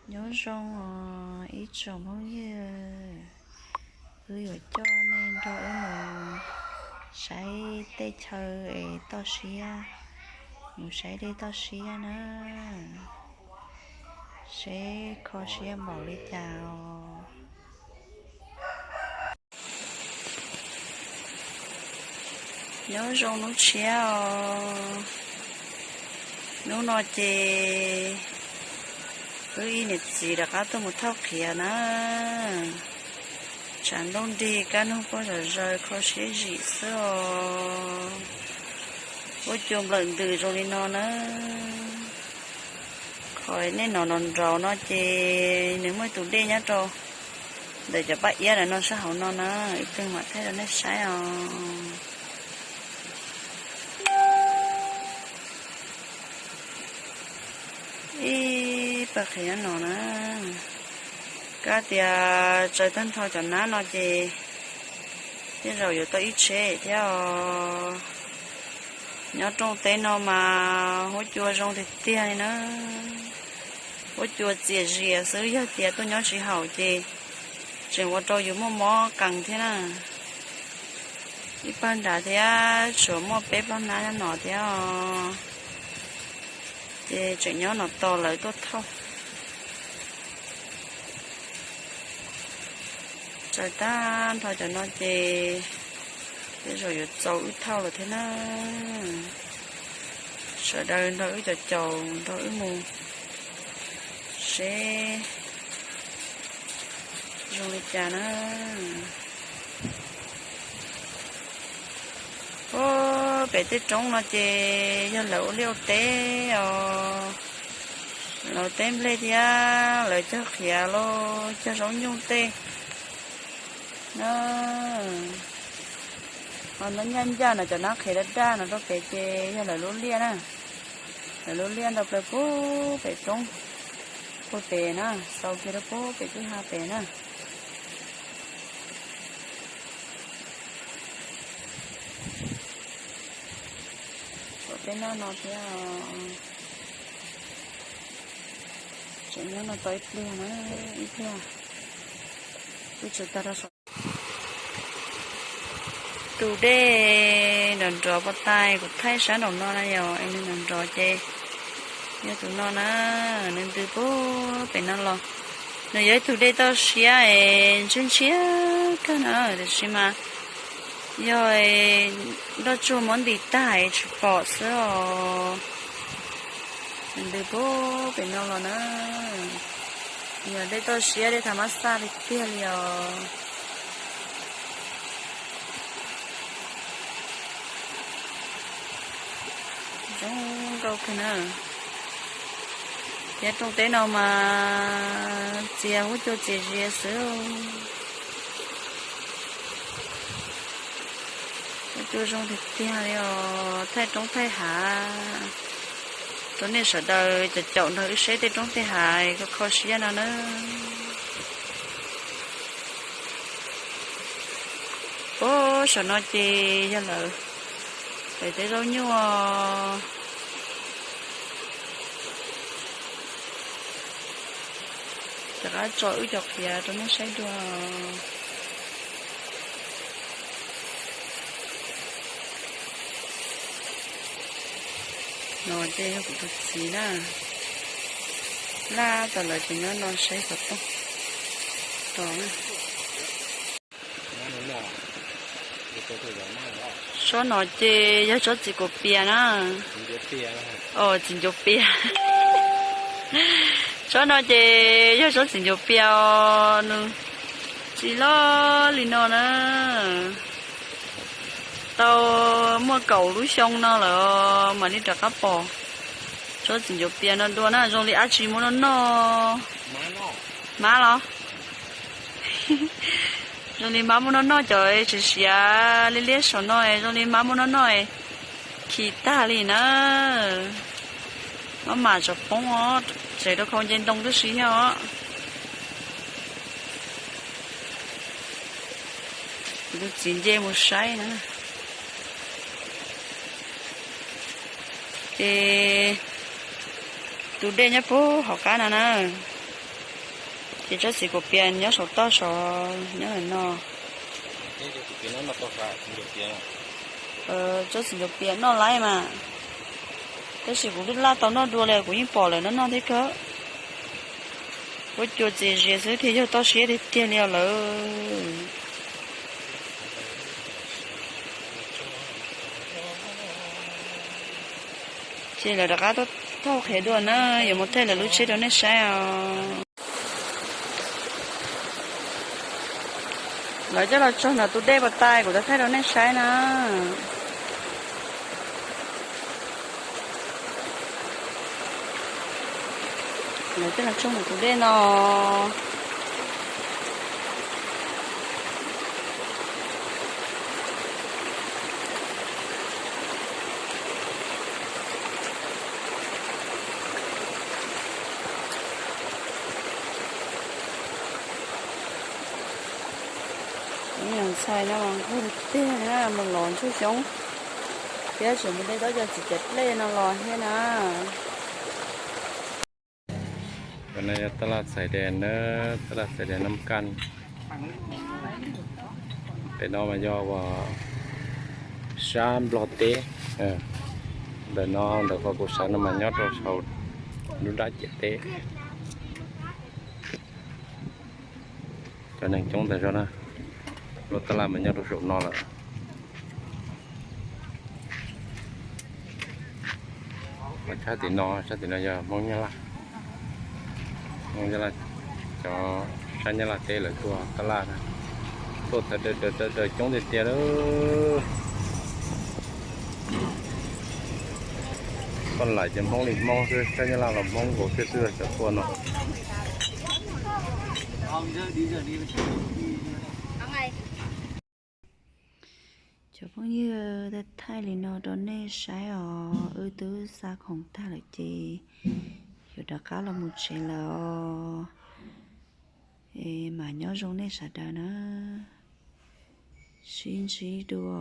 Nyob zoo os ib tsoom phooj ywg, wb yuav coj nej nrog wb mus saib tej chaw es toj siab, mus saib dej toj siab na, seb kho siab npaum li cas os. Nyob zoo hnub tshiab os. Hnub no ces wb ib niam txiv rov qab tuaj mus thauj qhiav na. Tshav ntuj nrig kab noog poob zom zaws kho siab zim xwb os. Huab cua nplawm ntws zoo li no na. Qhov nej hnov nrov nrov no ces nws muaj tus dej nyob rau ntawm cov paj iab ntawm no sab hauv no na, ib pliag mam thaij rau nej saib os. Ib pawg qhiav nyob no na, kab tias tsaws tag nrho cov nab no ces tej zaum yuav tau ib tsheb thiab os. Nyob rooj teb no mas huab cua zoo tiag tiag li na. Huab cua txias zias xwb, yog tias tuaj nyob tsis haum ces tseem ua rau yus muaj mob qees thiab na. Ib pawg nrad thiab, tshuav muaj peb pawg nab nyob no thiab os. Ces tseem nyob no tos lawv tuaj thauj. Tsaws tag nrho cov no ces tej zaum yuav txaus wb thauj lawm thiab na. Sawv daws nrog wb cov caum nrog wb mus seb zoo li cas na. Puag pem tej roob no ces yog lawv ua liaj ua teb os, lawv teb nplej thiab lawv cog qhiav los cog zaub nyuj tej na. Ho nyob ncaj ncaj no cov nab qhiav daj daj no rau pem ces yog lawv lub liaj na. Lawv lub liaj ntau plaws puag pem roob, puag pem na, xaus kiag rau puag pem kwj ha pem na. Tsuas peb nab no thiab, tseem nyob no tau ib pliag na, ib pliag twb tsaws tag rau saum. Tus dej nrov nrov pas tas kuv thaij sab nraum no na yom, es nws nrov nrov ces yog tus no na, nws ntws puag pem no los. Nws yog ib tug dej toj siab es ntshiab ntshiab kawg na, tiam sis mas yog nroj tsuag muab ntim tag es tsis pom xwb os. Nws ntws puag pem no los na, yog dej toj siab dej tha mab xaj li tiag li os. Zoo nkauj kawg na. Thiab rooj teb no mas txias huab cua txias zias xwb. Huab cua zoo tiag tiag li os, thaij roob thaij hav rau nej sawv daws cov caum nrog wb saib tej roob tej hav kho kho siab no na. Puag saum no ces yog lawv teb zaub nyuj, rov qab tso wb cov qhiav rau nej saib dua. No ces yog kuv tus txiv na, laj tau lawv ces nyob no saib xov tooj tos na. Tsob no ces yog tsob txiv kuav pias na. Txiv ncuav pias. Tsob no ces yog tsob txiv ncuav pias os, nws tsis loj li no na. Tau muaj kaum lub xyoo no lawm mam li rov qab pom tsob txiv ncuav pias no dua na, zoo li dab tsi muab noj noj. Mab los? Zoo li mab muab noj noj, cov siav siav liab liab saum no zoo li mab muab noj noj khi tag li na. Mab mam tsov poob os, tseem rau khau nce ntoo tib si thiab os. Kuv tus txiv nce mus saib na. Ces tus dej nyob puag hauv qab no na. Tsob txiv kuv pias nyob saum toj saud nyob no. Tsob txiv kuv pias noj laib mas, tab sis kuv twb laj tau noj dua li, kuv yeej pom lawv noj noj thiab kawg. Kuv cua txias zias xwb thiaj yog toj siab tiag tiag li os lawm. Ces lawv rov qab tuaj thauj qhiav dua na, yuav mus thaij lawv lub tsheb rau nej saib os. Lawv coj los tsaug ntawm tus dej pas tas, kuv tau thaij rau nej saib na. Lawv coj los tsaug ntawm tus dej no. Ntxhais no mas nquag tiag na, mus los ntsuag xyoob, thiab tseem mus de tau cov txiv cav dlej no los thiab na. Cov no yog taj laj Xais Des na, taj laj Xais Des Nam Kas. Pem no mas yog uas sab Nplog teb. Ntawm no ntawm qhov kuv sawv no mas nyob rau saum lub dab ciam teb. Cov neeg coob tas zog na, lub taj laj mas nyob rau saum no lawm. Sab tim no, sab tim no yog Hmoob Nyab Laj. Hmoob Nyab Laj, cov sab Nyab Laj teb lawv tuaj taj laj na, tuaj tawv daws daws daws coob tiag tiag lawm. Koj lam cov Hmoob li Hmoob xwb, sab Nyab Laj los Hmoob nkaus xwb xwb cov tuaj no. Cov phooj ywg, thaij li no rau nej saib os, wb twb xa khoom tag lawm ces yuav rov qab los mus tsev lawm os. Es mam nyob zoo nej sawv daws na, sib ntsib dua.